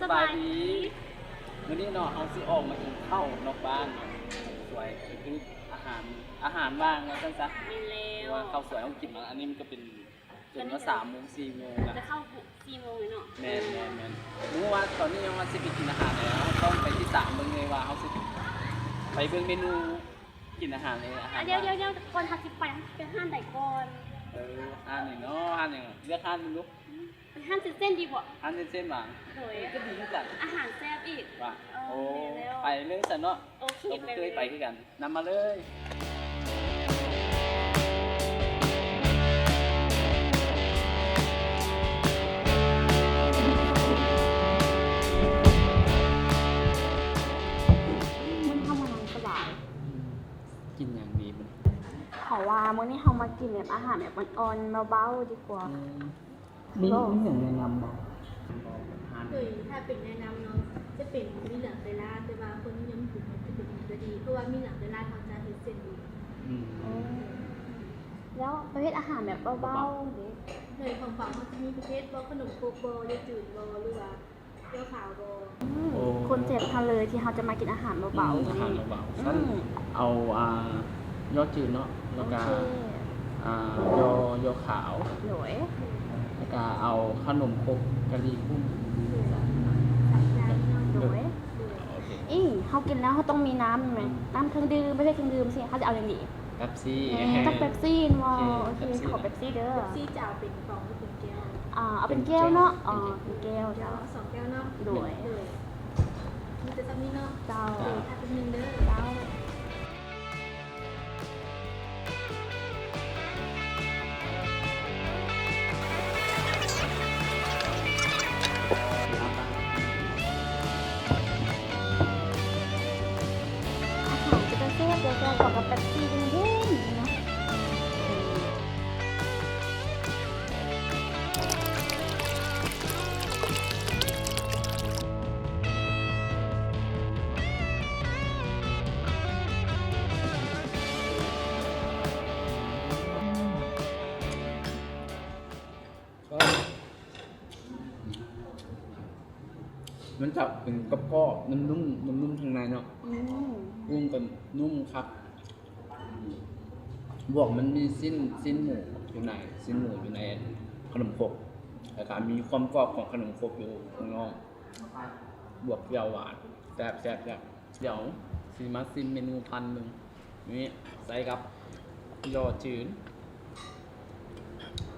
ສະບາຍດີ ມື້ນີ້ເນາະ ເຮົາຊິອອກມາກິນເຂົ້ານອກບ້ານເນາະ ສວຍ ຄືອາຫານ ອາຫານວ່າງວ່າຊັ້ນຊະ ແມ່ນແລ້ວ ເພາະວ່າເຂົ້າສວຍເຮົາກິນມາ ອັນນີ້ມັນກະເປັນ ຈົນວ່າສາມໂມງ ສີ່ໂມງລະ ຈະເຂົ້າສີ່ໂມງແລ້ວເນາະ ແມ່ນໆໆ ບໍ່ຮູ້ວ່າຕອນນີ້ຍັງວ່າຊິໄປກິນອາຫານໃດ ເຮົາຕ້ອງໄປຕິດຕາມເບິ່ງເລີຍວ່າເຮົາຊິໄປເບິ່ງເມນູກິນອາຫານໃດ ອາຫານ ດຽວໆໆ ກ່ອນເຮົາຊິໄປ ໄປຮ້ານໃດກ່ອນ ເອີ ຮ້ານນີ້ເນາະ ຮ້ານຫຍັງ ເລືອກຮ້ານເບິ່ງດູ ໄປຮ້ານເສັ້ນໆ ດີບໍ່ ຮ້ານເສັ້ນໆຫວາ ໂດຍ ເອີ ກະດີຄືກັນ ອາຫານແຊບອີກ ວ່າ ເອີ ໂອ້ ແມ່ນແລ້ວ ໄປເລີຍຊັ້ນເນາະ ໂອເຄ ເຮົາບໍ່ເຄີຍໄປຄືກັນ ນຳມາເລີຍ ມື້ນີ້ເຮົາມານຳສະບາຍ ກິນຫຍັງດີມື້ນີ້ ເພາະວ່າມື້ນີ້ເຮົາມາກິນແບບອາຫານແບບອ່ອນໆ ເບົາໆ ດີກວ່າ ອືມ ມີ ມີຫຍັງແນະນຳບໍ່? ໂດຍ ຖ້າເປັນແນະນຳເນາະ ຈະເປັນໝີ່ເຫຼືອງໄກລາ ແຕ່ວ່າຄົນນິຍົມກິນຈະເປັນໝີ່ກະດີ ເພາະວ່າໝີ່ເຫຼືອງໄກລາເຂົາຈະເຮັດເສັ້ນດີ ອືມ ໂອ້ ແລ້ວປະເພດອາຫານແບບເບົາໆ ເບົາໆ ເດ? ໂດຍ ຂອງເຮົາຈະມີປະເພດພວກຂະໜົມຄົກບໍ ຢໍ້ຈືນບໍ ຫຼືວ່າ ເຫຼົ້າຂາວບໍ ອືມ ໂອ້ ຄອນເຊັບເຮົາເລີຍທີ່ເຮົາຈະມາກິນອາຫານເບົາໆ ອືມ ມື້ນີ້ ອາຫານເບົາໆ ຊັ້ນ ອືມ ເອົາ ອ່າ ຢໍ້ຈືນເນາະ ແລ້ວກະ ໂອເຄ ອ່າ ຢໍ້ ຢໍ້ຂາວ ໂດຍ ແລ້ວກະເອົາຂະໜົມຄົກກະດີກຸ້ງ ໂດຍ ໂດຍ ໂອເຄ ອີ ເຮົາກິນແລ້ວເຮົາຕ້ອງມີນ້ຳແມ່ນບໍ່? ອືມ ນ້ຳເຄື່ອງດື່ມ ປະເພດເຄື່ອງດື່ມຊີ້ ເຮົາຈະເອົາຫຍັງດີ? ເປັບຊີ ອືມ ຕ້ອງເປັບຊີແມ່ນບໍ່? ໂອເຄ ໂອເຄ ຂໍເປັບຊີເດີ ເປັບຊີຈະເອົາເປັນກະປ໋ອງ ຫຼືເປັນແກ້ວ? ອ່າ ເອົາເປັນແກ້ວເນາະ ເປັນແກ້ວ ອໍ ເປັນແກ້ວ ເປັນແກ້ວ ເອົາສອງແກ້ວເນາະ ໂດຍ ໂດຍ ມີແຕ່ສ່ຳນີ້ເນາະ ເຈົ້າ ໂດຍ ຖ້າແປັບໜຶ່ງເດີ ເຈົ້າ. ອາຫານຈະກະແຊບ ແລ້ວກະເຂົ້າກັບເປັບຊີເຢັນໆ ເນາະ. ມັນຈະເປັນກອບໆ ນຸ້ມໆ ນຸ້ມໆ ທາງໃນເນາະ ອືມ ກຸ້ງກະນຸ້ມຄັກ. ບວກມັນມີຊີ້ນ ຊີ້ນໝູຢູ່ໃນ ຊີ້ນໝູຢູ່ໃນຂະໜົມຄົກ ແລ້ວກະມີຄວາມກອບຂອງຂະໜົມຄົກຢູ່ຂ້າງນອກ ບວກແຈ່ວຫວານ ແຊບໆໆ. ດຽວຊິມາຊິມເມນູພັນເບິ່ງ ນີ້ໃສ່ກັບຢໍ້ຈືນ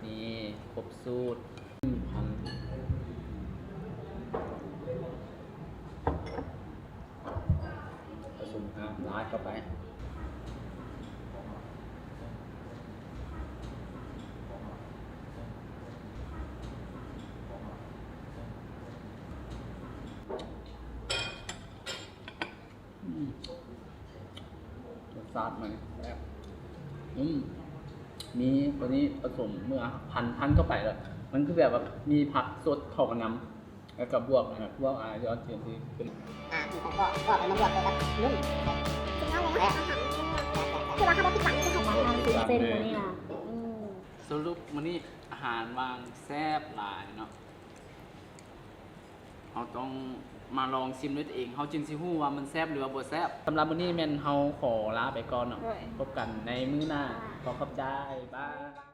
ນີ້ຄົບສູດ ພັນ ປະສົມນ້ຳລາດເຂົ້າໄປ ອືມ ລົດຊາດມັນແຊບ ອືມ ມີໂຕນີ້ປະສົມເມື່ອ ພັນ ພັນເຂົ້າໄປແລ້ວ ມັນຄືແບບວ່າມີຜັກສົດເຂົ້າມານຳ ແລ້ວກະບວກ ພວກ ອ່າ ຢໍ້ຈືນທີ່ເປັນ ອ່າ ມີຂອງກອບ ກອບ ແລ້ວມາບວກໃສ່ກັບນຸ້ມ ສຸດຍອດເລີຍ ແຊບ ຄືວ່າເຮົາບໍ່ຜິດຫວັງທີ່ເຮົາ ມາທາງເສັ້ນມື້ນີ້ນະ ອືມ ສະຫຼຸບມື້ນີ້ອາຫານວ່າງແຊບຫຼາຍເນາະ. ເຮົາຕ້ອງມາລອງຊິມດ້ວຍຕົວເອງ ເຮົາຈຶ່ງຊິຮູ້ວ່າມັນແຊບ ຫຼືວ່າບໍ່ແຊບ. ສຳລັບມື້ນີ້ແມ່ນເຮົາຂໍລາໄປກ່ອນເນາະ ໂດຍ ພົບກັນໃນມື້ໜ້າ ອ່າ ຂໍຂອບໃຈ ບາຍ.